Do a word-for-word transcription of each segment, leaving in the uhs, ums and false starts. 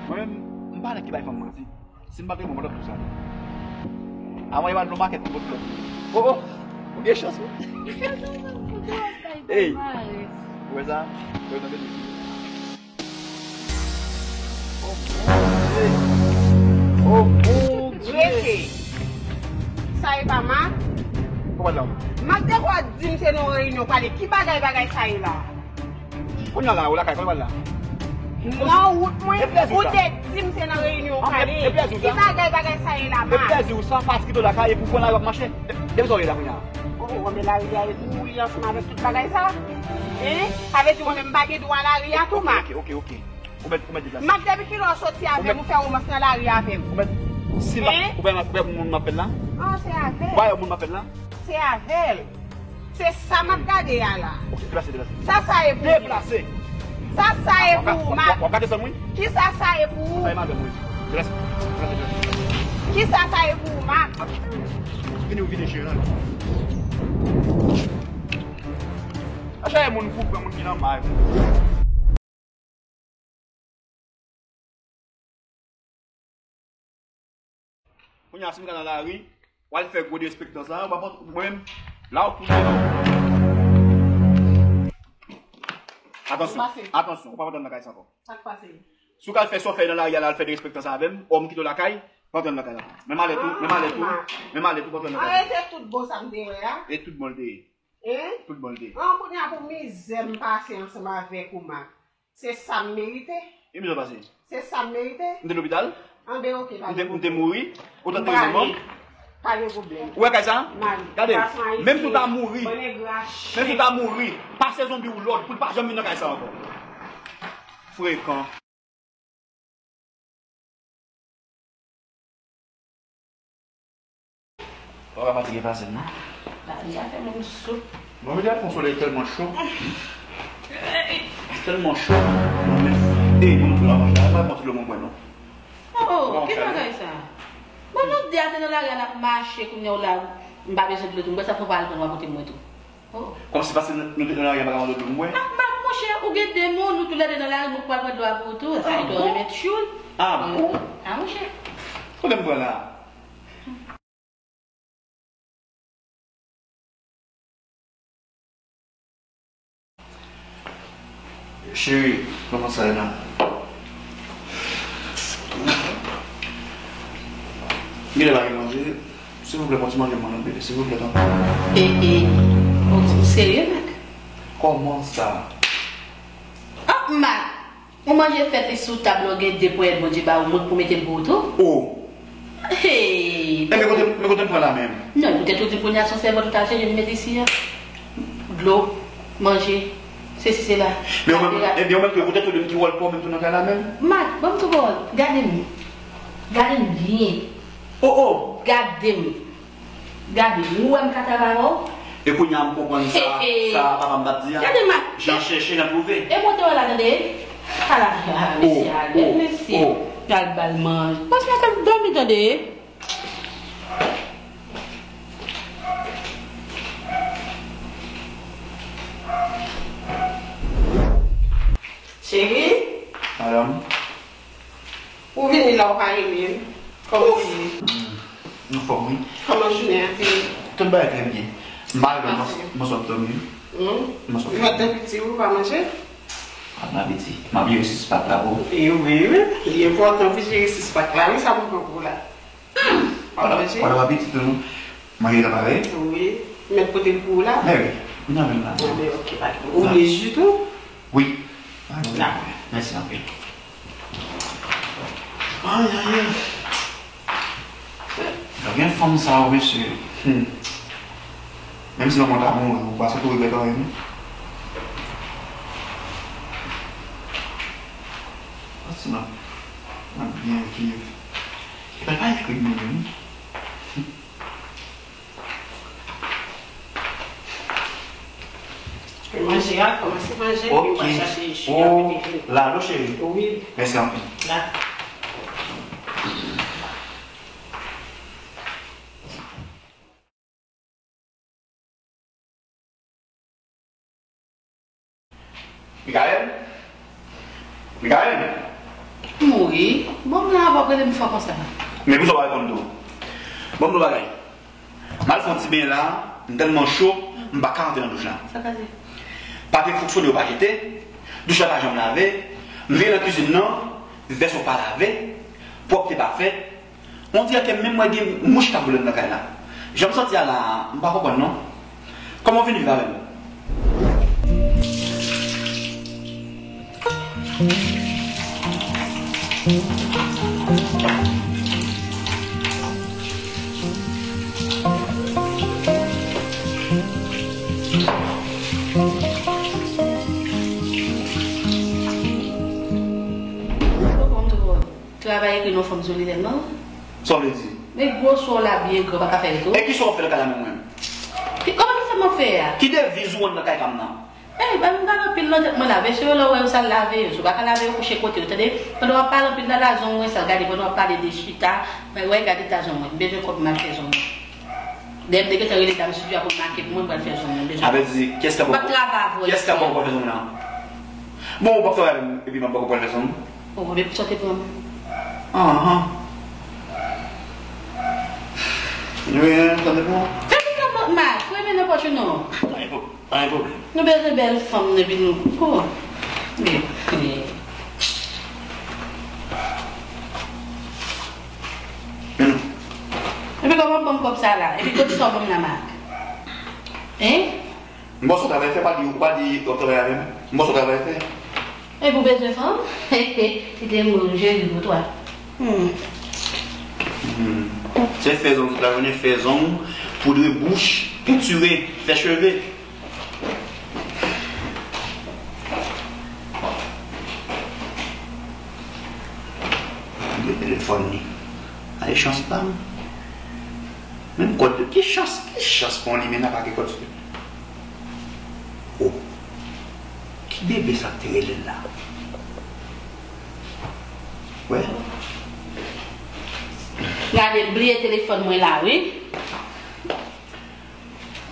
Mwen menm, m pa nèg ki bay fanm manti. Si m pa t renmen w, m pa t ap di w sa. Avan, e pa dlo makèt pou dlo. Oh, oh! Ou gen chans, wi. Ey! Ou wè sa? Ou wè sa, Felicia? Oh, mon Dieu! Oh, mon Dieu! Rete! Sa e pa Mak? Kòman la? Mak te kwa di m se nan reyinyon w prale. Ki bagay bagay sa ye la? Kounye a la, ou lakay, kòman la? Nan wout mwen, ou te di m se nan reyinyon w prale. Ki bagay bagay sa ye la, Mak? E plèzi ou sa, pati kite w lakay, epi w pran lari w ap mache. Depi sa w ye la kounye a? Oh, oh, men lari a e pou mouri ansanm avèk tout bagay sa. Hein? Sa vle di mwen menm m pa gen dwa lari a tou, Mak? Ok, ok, ok. Ou mèt, ou mèt deplase. Mak, depi kilè w soti avè m, ou fè womans nan lari avè m? Ou mèt, si m ap, ou wè, ou wè moun m ap pèl la? Oh, se avè l. Ou wè moun m ap pèl la? Se avè l. Se sa m ap gade a la. Ok, deplase, deplase. Sa sa ye pou ou? Deplase. Sa sa ye pou ou, Mak? W ap gade zòn, wi. Ki sa sa ye pou ou? Sa ye madanm, wi. Deplase, deplase, deplase. Ki sa sa ye pou ou, Mak? Vini, ou vini, cheri. A chache moun pou pran moun ki nan may. Kounye a, si m ka nan lari, w al fè gwo derespektan sa, w ap, mwen menm, la w kounye a. Atansyon, atansyon, ou pa p antre nan kay sa ankò. Sa k pase? Si w ka al fè sa w fè nan lari a la, al fè derespektan sa avè m, òm kite w lakay, pa antre nan kay la. Menm alèt ou, menm alèt ou, menm alèt ou, pa antre nan kay la. Arete tout bon sa m te wè a. E tout bon l te ye. Hein? Tout bon l te ye. An, kounye a pou mizè m pase ansanm avèk ou, Mak. Se sa m merite. E mizè w pase? Se sa m merite. M te lopital? Anben, ok, pa gen pwoblèm. M te, m te mouri? Ou tante renmen m? Pa gen pwoblèm. Ou wè kay sa? Gade, menm si w ta mouri, menm si w ta mouri, pase zonbi w lòd pou l pa janm vin nan kay sa ankò. Frekan. Ou pa fatige fasil, non? Lavi a fè moun sou. Bon, men gade fon solèy tèlman cho. Tèlman cho. Bon, men, ey, bon, nou fè la manje. Al bay mwen ti dlo mwen bwè, non. Oh, ki bagay sa? Bon, nou de a te nan lari a n ap mache, kounye a w la, m pa bezwen dlo tou. M kwè sa fò w al pran dlo a pote mwen tou. Oh. Kòmsi paske nou, nou te nan lari a, m pa ka mande w dlo pou m bwè? Ah, Mak, monchè, ou gen de moun, nou toulède nan lari, nou pral pran dlo a pou ou tou. Sa e twò renmen tchoul. Ah bon? Ah, monchè. Kote m pran la? Cheri, kòman sa ye la? Genlè pa gen manje. Silvouplè, pran ti manje pou mwen non, bebe, silvouplè, tanpri. E, e, ou, ou serye, Mak? Kòman sa? Ah, Mak! Ou manje fèt li sou tab la, ou gen de ponyèt Bondye ba ou, mwen k pou mete l pou ou tou. Oh! Hey! Enben, kote, men kote m pran la menm? Non, poutèt ou di m kounye a se yon sèvant ou t al chèche vin mete isi a. Dlo, manje, sesi, sela. Men ou menm, enben, ou menm tou, poutèt ou di m ki wòl pa w menm tou nan kay la menm? Mak, ban m tou ba w, gade m. Gade m byen. Oh, oh! Gade m. Gade, ou wè m ka travay avè w? E kounye a m konprann sa, sa papa m t ap di a. Gade, Mak. Jan chèche, jan twouve. E mwen te wè la, tande. Ala, ala, mesye, ale, mesye. Al ba l manje. Paske mwen t ap dòmi, tande. Cheri. Madanm. Ou vini la, ou pa rele m. Kòman w ye? Hmm, anfòm, wi. Kòman jounen an te ye? Tout bagay trè byen. M pa rele w, m sot dòmi. Hmm? M sot dòmi. Vant lan piti, ou pa manje? Vant lan piti. M ap jere sis pak la pou ou. E wi, wi. Li enpòtan pou jere sis pak la, wi, sa m pran pou ou la. W ap manje? W ap apetit tou. Manje la pare? Wi. Mèt pote l pou ou la? Men wi. Vin avè m la. Anben, ok, pa gen pwoblèm. Ou vle ji tou? Wi. Dakò. Mèsi anpil. Ay, ay, ay. Yo gen fanm sa yo, mesye. Hmm. Menm si manman w ta mouri, ou pa santi w regrèt anyen, non. Pati m ap, m ap byen viv. Epi l pa ekri m li menm. Manje a, kòmanse manje, epi w al chache ji a pou te vini. La, non, cheri. Wi. Mèsi anpil. La. Mikaèl? Mikaèl? M mouri. Bon, m la, w ap rele m fò konsa. Men poukisa w pa reponn tou? Bon, m di w bagay. M al fè yon ti benyen la, m tèlman cho, m pa ka antre nan douch la. Sa pase? Papye fonksyone yo pa jete, douch la pa janm lave, m vire nan kizin nan, vès yo pa lave, pwòpte pa fèt. On dirè ke menm mwen gen mouch k ap vole anndan kay la. Jan m santi a la, m pa konprann non. Kòman w vin viv avè m? Travay ekri non fanm sou li tèlman. Sa w vle di? Men gwo sou w la byen gran, pa ka fè l tou. E ki sa w fè nan kay la menm menm? Ki, kòman ki sa m ap fè a? Ki deviz ou anndan kay pa m nan? Ey, ba m gade anpil nan tèt mwen lave cheve lè w wè yo sal lave yo. Si w pa ka lave yo, kouche kote yo, tande? Pandan w ap pale anpil la, la zong mwen sal. Gade, pandan w ap pale de chita, mwen wè, gade ta zong mwen. M bezwen kòb m al fè zong mwen. Dayè m te gentan rele dam estidyo a pou l make pou mwen, m pral fè zong mwen, m bezwen. Sa vle di, kiyès k ap ba w kòb pou w fè zong nan? Bon, ou p ap travay avè m, epi m ap ba w kòb pou w al fè zong? Oh, men poukisa w te pran m? Anhan. Wi, sa depan. Fè vin nan pòt, Mak, fè vin nan pòt ou non. Pa gen pwoblèm, pa gen pwoblèm. Nou bezwen bèl fanm nan epi nou. Oh. Men, men. Men non. Epi kòman w ban m kòb sa la? Epi kote sa w ban m la, Mak? Hein? M panse w travay fè, pa di, ou pa di w ap travay avè m. M panse w travay fè. Epi w bezwen fanm? Kite m ri w, Jezi pou twa. Hmm. Hmm. Se fè zong tout lajounen, fè zong, poudre bouch, pentire, fè cheve. Li gen telefòn li. Ay, chans pa m. Menm kòd, ki chans, ki chans pou yon limena pa gen kòd sou li. Oh. Ki bebe sa k te rele l la? Wè. Gade, m bliye telefòn mwen la, wi.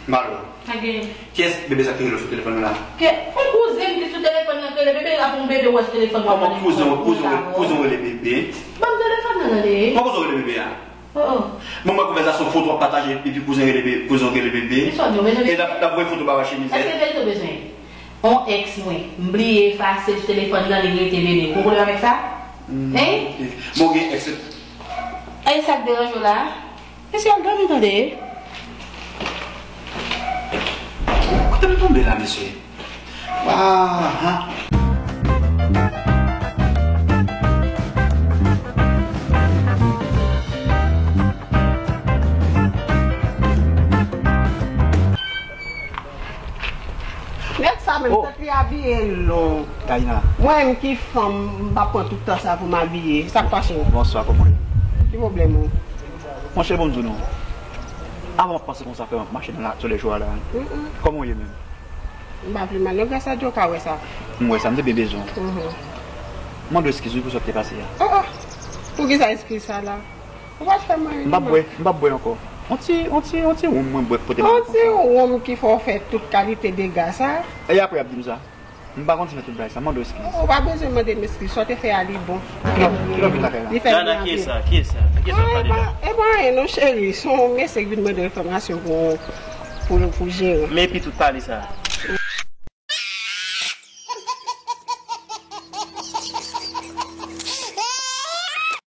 Malo. Pa gen. Kiyès bebe sa k te rele w sou telefòn nan la? Ke, yon kouzen m ki sou telefòn nan k rele, bebe la pou yon bebe wè sou telefòn mwen. Kòman kouzen w, kouzen w, kouzen w rele bebe? Ban m telefòn nan, tande. Kòman kouzen w rele bebe a? Oh, oh. Bon, mwen konvèsasyon foto w ap pataje, epi kouzen rele be-, kouzen w rele bebe. Kisa w di w bezwen? E l ap, l ap voye foto ba w a chemiz. Èske se li w bezwen? On èks mwen, m bliye efase l sou telefòn nan, li rete bebe. Ou gen pwoblèm avèk sa? Hmm, hein? Ok. Bon, gen èks. E sa k deranje w la? Mesye, al dòmi tande. Kote m tonbe la, mesye? Waw, ha. Nèg sa menm, oh, tèt li abiye long. Taina. Mwen menm ki fanm, m pa pran tout tan sa pou m abiye. Sa k pase w? Bonswa, kòman w ye? Ki pwoblèm ou? Monchè, bon, m di w non. Avan m ap panse konsa, fè m ap mache nan la, toulejou a la. Mm, mm. Kòman w ye menm? M pa pi mal non, gras a Dye w ka wè sa. M wè sa, m te byen bezwen w. Mhm. Mande w eskiz wi pou sa k te pase a. Oh, oh. Poukisa eskiz sa la? Ou pa t fè m anyen. M p ap bwè, m p ap bwè ankò. On ti, on ti, on ti wonm mwen bwè pote m konsa. On ti wonm ki fè w fè tout kalite dega sa. E apre y ap di m sa. M pa konn si nan tout bagay sa, mande w eskiz. Ou pa bezwen mande m eskiz, sa w te fè a li bon. Kilè, kilè w vin lakay la? Li fè m byen anpil. Dana, kiyès sa? Kiyès sa? Kiyès w ap pale la? E pa anyen non, cheri, se yon mesye k vin mande enfòmasyon pou, pou, pou jere. Men epi tout pale sa.